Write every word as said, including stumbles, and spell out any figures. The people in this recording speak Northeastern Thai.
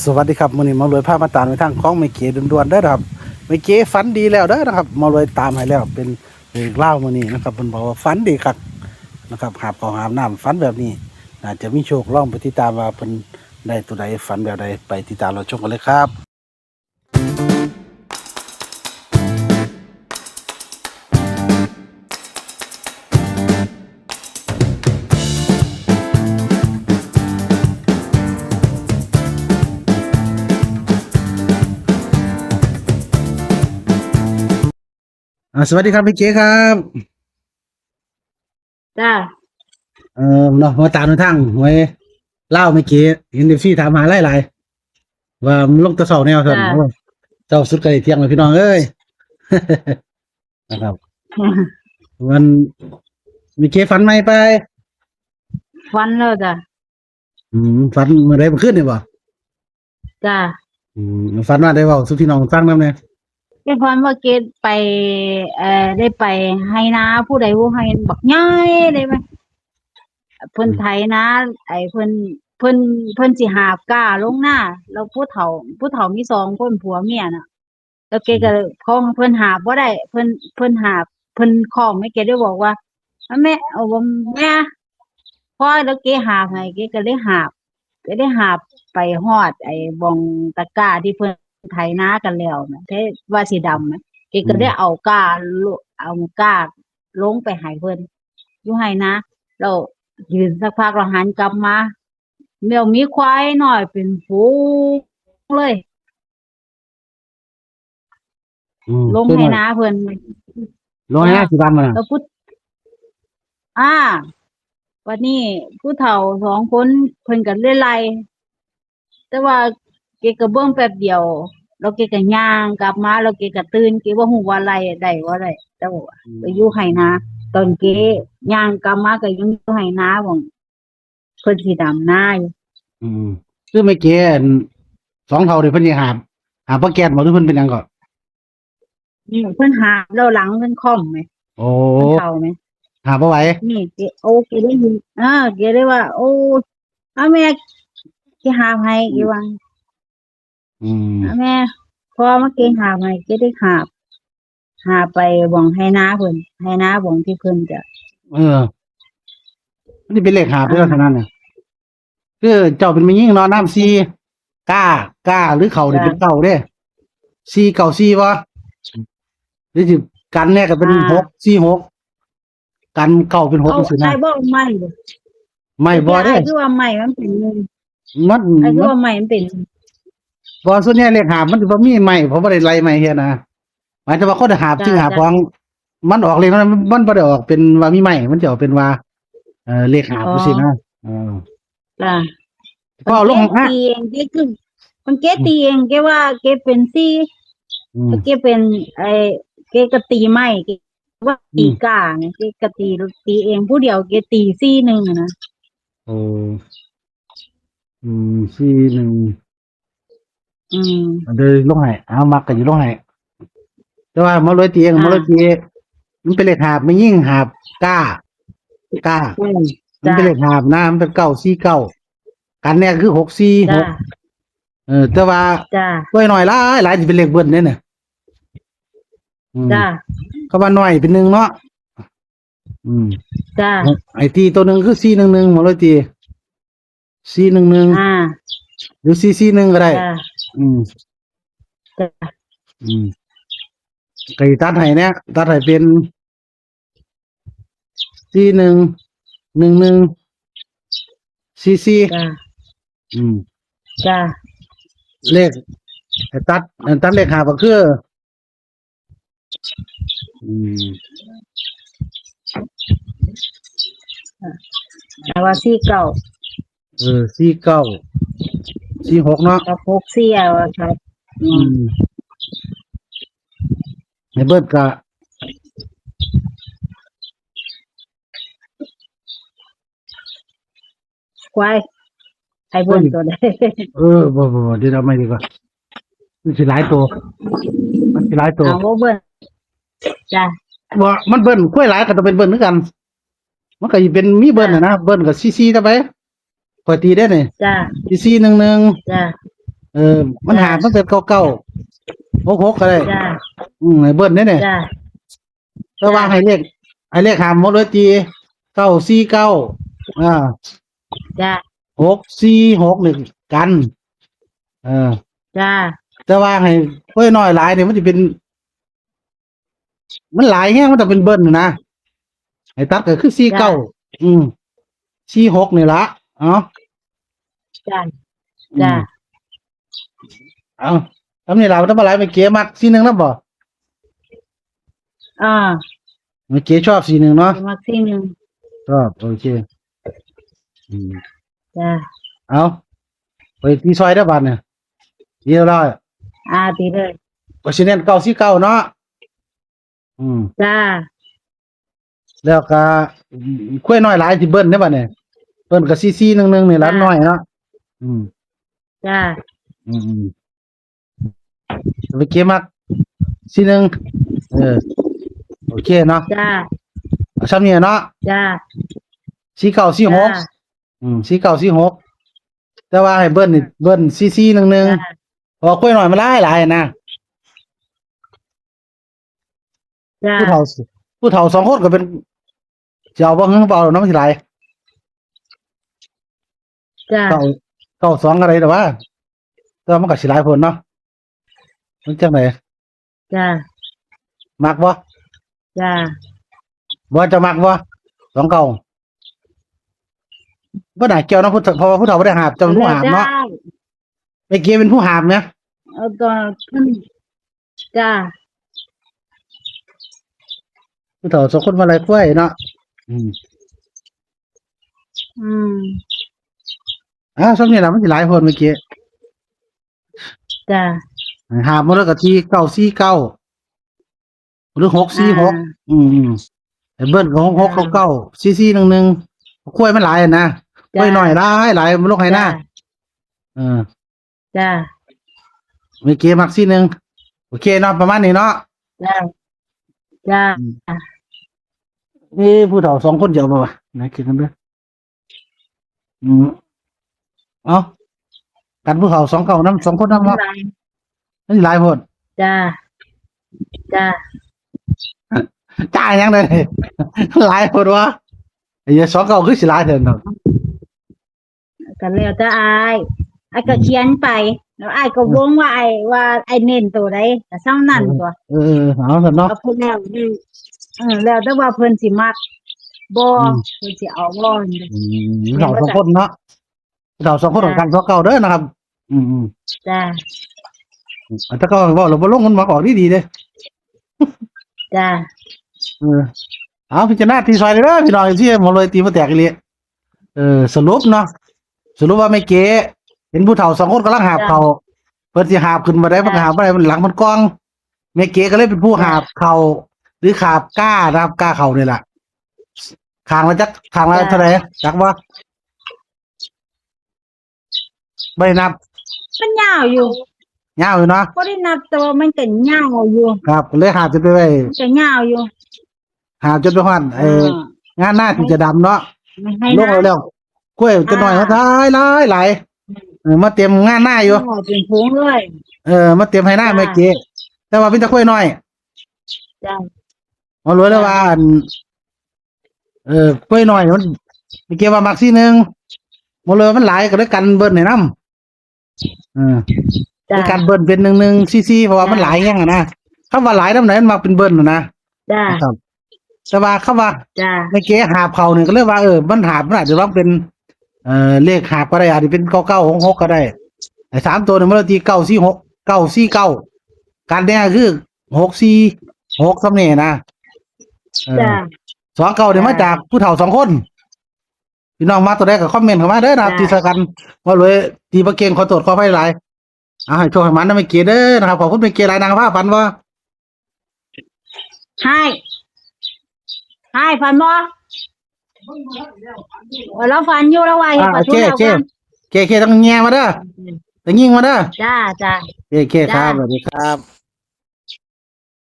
สวัสดีครับ มื้อนี้หมอรวยพามาตามในทางของแม่เก๋ด่วนๆเด้อนะครับ แม่เก๋ฝันดีแล้วเด้อนะครับ หมอรวยตามให้แล้ว เป็นเลขลาวมื้อนี้นะครับ เพิ่นบอกว่าฝันดีคักนะครับ หาบข้าวหาบน้ำ ฝันแบบนี้ น่าจะมีโชค ลองไปติดตามว่าเพิ่นได้ตัวใด ฝันแบบใด ไปติดตามรับชมกันเลยครับ อ่า สวัสดีครับแม่เก๋ครับ จ้า เออ เนาะ มาตามในทางหวยลาวแม่เก๋ เห็นเอฟซีถามหาหลายๆ ว่ามันลงแต่เช้าแนวซั่น จ้า โอ้ เช้าสุดก็ได้เที่ยงแล้วพี่น้องเอ้ย นะครับ วัน แม่เก๋ฝันใหม่ไป ฝันแล้วจ้ะ อืม ฝันมื้อใด เมื่อคืนนี่บ่ จ้ะ อืม ฝันว่าได้เว้าสู่พี่น้องฟังนำแหน่ ได้ฝันว่าเกดไป เอ่อ ได้ไปไฮ่นาผู้ใดผู้ไฮ่บักใหญ่เลยไหม เพิ่น อืม ไถนา ไอ้เพิ่น เพิ่น เพิ่นสิหาบก้าลงนา แล้วผู้เฒ่า ผู้เฒ่ามีสองคนผัวเมียน่ะ แล้วเกดก็ อืม ของเพิ่นหาบบ่ได้ เพิ่น เพิ่นหาบ เพิ่นค้องแม่เกดได้บอกว่า "แม่ เอาบ่แม่" พอแล้วเกดหาบให้ เกดก็เลยหาบ เกดได้หาบไปฮอดไอ้บ่องตะกร้าที่เพิ่นไถนากันแล้วนะ ที่ว่าสีดำนะ เกดก็ได้ อืม เอาก้าล- เอาก้าลงไปให้เพิ่น อยู่ไฮ่นา แล้วยืนสักพักแล้วหันกลับมา แล้วมีควายน้อยเป็นฝูงเลย อืม ลงไฮ่นาเพิ่น ลงไฮ่นา อ่า สีดำอะนะ แล้วผู้ อ่า บัดนี้ผู้เฒ่าสองคนเพิ่นก็เลยไล่ แต่ว่าเกดก็เบิ่งแป๊บเดียว แล้วเกดก็ย่างกลับมา แล้วเกดก็ตื่น เกดบ่ฮู้ว่าไล่ได้บ่ได้ แต่ว่า อืม ไปอยู่ไฮ่นา ตอนเกดย่างกลับมาก็ยังอยู่ไฮ่นาหม่อง เพิ่นสิดำนาอยู่ อืม คือแม่เก๋ อัน สองเฒ่านี่เพิ่นสิหาบ หาบบ่แก๊สบ่ หรือเพิ่นเป็นหยังก็ อืม เพิ่นหาบแล้วหลังเพิ่นค่อมแหม โอ้ เพิ่นเฒ่าแหม หาบบ่ไหว นี่เกด โอ้ เกดได้ยิน เออ เกดได้ว่า โอ้ เอาแม่ เกดหาบให้ เกดว่า อืม เอาแม่ พอมาเกดหาบให้ เกดได้หาบ หาบไปบ่องไฮ่นาเพิ่น ไฮ่นาบ่องที่เพิ่นจะ เออ มันสิเป็นเลขหาบเด้อ อ่า เท่านั้นน่ะ คือเจ้าเป็นแม่หญิงเนาะ นามสี่ ก้า ก้า หรือเขานี่ จ้ะ เป็นเก้าเด้ สี่เก้าสี่บ่ หรือสิกันแน่ก็เป็น อ่า หกสี่หก กันเก้าเป็นหก เอา จังซี้นะ ไอ้บ่ไม้บ่ ไม้บ่เด้ ไอ้คือว่าไม้มันเป็นหนึ่ง มัน ไอ้คือ มัน ว่าไม้มันเป็น บ่ ส่วนใหญ่เลขหาบมันสิบ่มีไม้ เพราะบ่ได้ไล่ไม้เฮ็ดนะ หมายถึงว่าคนหาบ จ้ะ สิ่งหาบ จ้ะ ของ มันออกเลขมัน มันบ่ได้ออกเป็นว่ามีไม้ มันจะออกเป็นว่า เอ่อ เลขหาบ อ๋อ จังซี้นะ เออ จ้ะ พอเอาลง มันเกด นะ ตีเอง เกดคือ มันเกด อืม ตีเอง เกดว่าเกดเป็นสี่ อืม เกดเป็น ไอ้ เกดก็ตีไม้ เกดว่าตี อืม ก้าไง เกดก็ตี ตีเองผู้เดียว เกดตีสี่หนึ่งอะนะ โอ้ อืม สี่หนึ่ง อืม เดี๋ยวลงให้ เอา มักก็สิลงให้ แต่ว่าหมอรวยตีเอง อ่า หมอรวยตี มันเป็นเลขหาบ แม่หญิงหาบ ก้า ก้า อืม มันเป็น จ้ะ เลขหาบนะ มันเป็นเก้าสี่เก้า กันแน่คือหกสี่หก จ้ะ เออ แต่ว่า จ้ะ ตัวน้อยหลายหลายสิเป็นเลขเบิ้ลเด้เนี่ย อืม จ้ะ เขาว่าน้อยเป็นหนึ่งเนาะ อืม จ้ะ ไอ้ตีตัวหนึ่งคือสี่หนึ่งหนึ่ง หมอรวยตี สี่หนึ่งหนึ่ง อ่า หรือสี่สี่หนึ่ง ก็ได้ จ้ะ อืม จ้ะ อืม ก็สิตัดให้เนี่ย ตัดให้เป็น สี่หนึ่ง หนึ่งหนึ่ง สี่สี่ จ้ะ อืม จ้ะ เลข ตัด ตัดเลขหาบก็คือ อืม แต่ว่าสี่เก้า เออ สี่เก้า สี่หก เนาะ กับหกสี่ เอาอะครับ อืม อืม ให้เบิดกะ ควาย ไอ้เบิ้ลตัวใด เออ บ่ บ่ บ่ เดี๋ยวเอาใหม่ดีกว่า มันสิหลายตัว มันสิหลายตัว เอาบ่เบิ้ล จ้ะ บ่ มันเบิ้ล ควายหลายก็ต้องเป็นเบิ้ลคือกัน มันก็สิเป็นมีเบิ้ลน่ะนะ จ้ะ เบิ้ลก็สี่สี่ต่อไป ข้อยตีได้นี่ จ้ะ สี่สี่หนึ่งหนึ่ง จ้ะ เออ มันหา จ้ะ มันเป็นเก้าเก้า หกหก ก็ได้ จ้ะ อืม ให้เบิ้ลเนี่ยเนี่ย จ้ะ แต่ว่า จ้ะ ให้เลข ให้เลขหามหมดเลยตี เก้าสี่เก้า อ่า จ้ะ หกสี่หก นี่กัน เออ จ้ะ แต่ว่าให้กล้วยน้อยหลายเนี่ยมันจะเป็น มันหลายแฮง มันจะเป็นเบิ้ลนะ ให้ตัดก็คือ จ้ะ สี่เก้า อืม สี่หก นี่ละ เอ้า จ้ะ อืม จ้ะ เอา ทำนี่ล่ะ มันต้องมาหลาย เมื่อกี้มัก สี่หนึ่ง นะบ่ อ่า เมื่อกี้ชอบ สี่หนึ่ง เนาะ มัก สี่หนึ่ง ชอบ โอเค อืม จ้ะ เอา ไปตีซอยได้บาทเนี่ย ตีแล้ว อ่า ตีเลย ก็สิเน้น เก้าสี่เก้า เนาะ อืม จ้า แล้วก็ อืม กล้วยน้อยหลายที่เบิ้ลได้บาทเนี่ย เบิ้ลก็ สี่สี่หนึ่งหนึ่ง นี่ละ จ้า น้อยเนาะ อืม จ้า อืม อืม ไปเก็บมา สี่หนึ่ง เออ โอเคเนาะ จ้า เอาซ้ำนี่เนาะ จ้า สี่เก้า สี่หก จ้า อืม สี่เก้า สี่หก แต่ว่าให้เบิ้ลนี่ เบิ้ล สี่สี่หนึ่งหนึ่ง จ้า เพราะว่ากล้วยน้อยมันหลายหลายนะ จ้า ผู้เฒ่า ผู้เฒ่าสองคนก็เป็น สิเอาบ่ เฮาบ่เอาเนาะ มันสิหลาย จ้า เก้า เก้าสอง ก็ได้ แต่ว่า แต่ว่ามันก็สิหลายโพดเนาะ มันจั่งใด จ้า มักบ่ จ้า บ่ เจ้ามักบ่ สองเก้า บ่น่าเกี่ยวเนาะ ผู้เฒ่า เพราะว่าผู้เฒ่าบ่ได้หาบ เจ้าเป็นผู้หาบเนาะ แล้วแต่ เมื่อกี้เป็นผู้หาบนะ เออ ก็ขึ้น จ้า ผู้เฒ่าสองคนมาไล่กล้วยเนาะ อืม อืม อ่า ซ้ำนี่ล่ะ มันสิหลายโพดเมื่อกี้ จ้า หาบหมดแล้วก็ที่ เก้าสี่เก้า หรือ หกสี่หก อ่า อืม อืม ไอ้เบิ้ลก็ หกหกเก้าเก้า อ่า สี่สี่หนึ่งหนึ่ง กล้วยมันหลายนะ จ้า กล้วยน้อยหลายหลาย มันลงให้หน้า จ้า เออ จ้า เมื่อกี้มัก สี่หนึ่ง โอเคเนาะ ประมาณนี้เนาะ จ้า จ้า อืม เอ้ ผู้เฒ่าสองคนเดียวบ่วะ ไหนคิดกันเด้อ อืม เอ้า กันผู้เฒ่า สองเก้า นำ สองคนนำเนาะ หลาย มันหลายโพด จ้า จ้า จ้าหยังเลย หลายโพดวะ ไอ้เหี้ย สองเก้า คือสิหลายแท้เนาะ ก็แล้วแต่อ้าย อ้ายก็ อืม เขียนไป แล้วอ้ายก็ อืม วงว่าอ้าย ว่าอ้ายเน้นตัวใด ก็ส่ำนั้นตัว เออ เออ เอาซั่นเนาะ ก็พูดแล้ว อืม เออ แล้วแต่ว่าเพิ่นสิมักบ่ อืม เพิ่นสิเอาบ่ อืม เฒ่าสองคนเนาะ เฒ่าสองคน จ้า กัน สองเก้า เด้อนะครับ อืม อืม จ้า แต่ก็เว้าแล้วบ่ลง มันมักออกดีๆเด้ จ้า เออ เอาพิจารณาตีซอยเด้อพี่น้อง ที่หมอรวยตีมาแตกอีหลี เออ สรุปเนาะ สรุปว่าแม่เก๋เห็นผู้เฒ่าสองคนกำลังหาบ จ้ะ ข้าว เพิ่นสิหาบขึ้นบ่ได้ เพิ่นก็ จ้ะ หาบบ่ได้ มันหลังมันกอง แม่เก๋ก็เลยเป็นผู้ จ้ะ หาบข้าว หรือหาบก้านะครับ ก้าข้าวนี่ล่ะ ข้างละจัก ข้างละ จ้ะ เท่าใด จักบ่ บ่ได้นับ มันยาวอยู่ ยาวอยู่เนาะ บ่ได้นับ แต่ว่ามันก็ยาวอยู่ ครับ เลยหาบจนไปไว้ มันก็ยาวอยู่ หาบจนไปฮอด เออ เออ งานหน้าที่จะดำเนาะ มันให้ ลงเอาแล้ว นะ กล้วยจะน้อย อ่า หลายหลายหลาย อืม เออ มาเต็มงานหน้าอยู่ โอ้ เป็นฝูงเลย เออ มาเต็มให้หน้า จ้า แม่เก๋ แต่ว่าเป็นแต่กล้วยน้อย จ้า หมอรวยเลย จ้า ว่าอัน เออ กล้วยน้อยมัน แม่เก๋ว่ามัก สี่หนึ่ง หมอรวยมันหลายก็เลยกันเบิ้ลให้นำ เออ จ้า มีการเบิ้ลเป็น หนึ่งหนึ่งสี่สี่ เพราะว่า จ้า มันหลายแฮงอะนะ คำว่าหลายนำไหนมันมักเป็นเบิ้ลน่ะนะ จ้า ครับ แต่ว่าคำว่า จ้า แม่เก๋หาบข้าวนี่ก็เลยว่า เออ มันหาบ มันอาจจะต้องเป็น เอ่อ เลขหาบก็ได้ อาจจะเป็น เก้าเก้าหกหก ก็ได้ ไอ้สามตัวนี่มันเลยตี เก้าสี่หก เก้าสี่เก้า กันแน่คือ หกสี่หก ซ้ำนี่นะ เออ จ้า สองเก้า นี่ จ้า มาจากผู้เฒ่าสองคน พี่น้องมาตัวใดก็คอมเมนต์เข้ามาเด้อนะครับ จ้า ตีใส่กัน หมอรวยตีบ่เก่ง ขอโทษขออภัยหลาย เอาให้โชคให้หมานนำแม่เก๋เด้อนะครับ ขอบคุณแม่เก๋หลาย นางพาฝันบ่ ให้ ให้ฝันบ่ เออ เราฝันอยู่ เราว่าเห็น อ่า ปลาทู โอเค แล้ว โอเค กัน โอเค โอเค ต้องแง่มาเด้อ อืม ต้องยิงมาเด้อ จ้า จ้า โอเค โอเค จ้า ครับ สวัสดีครับ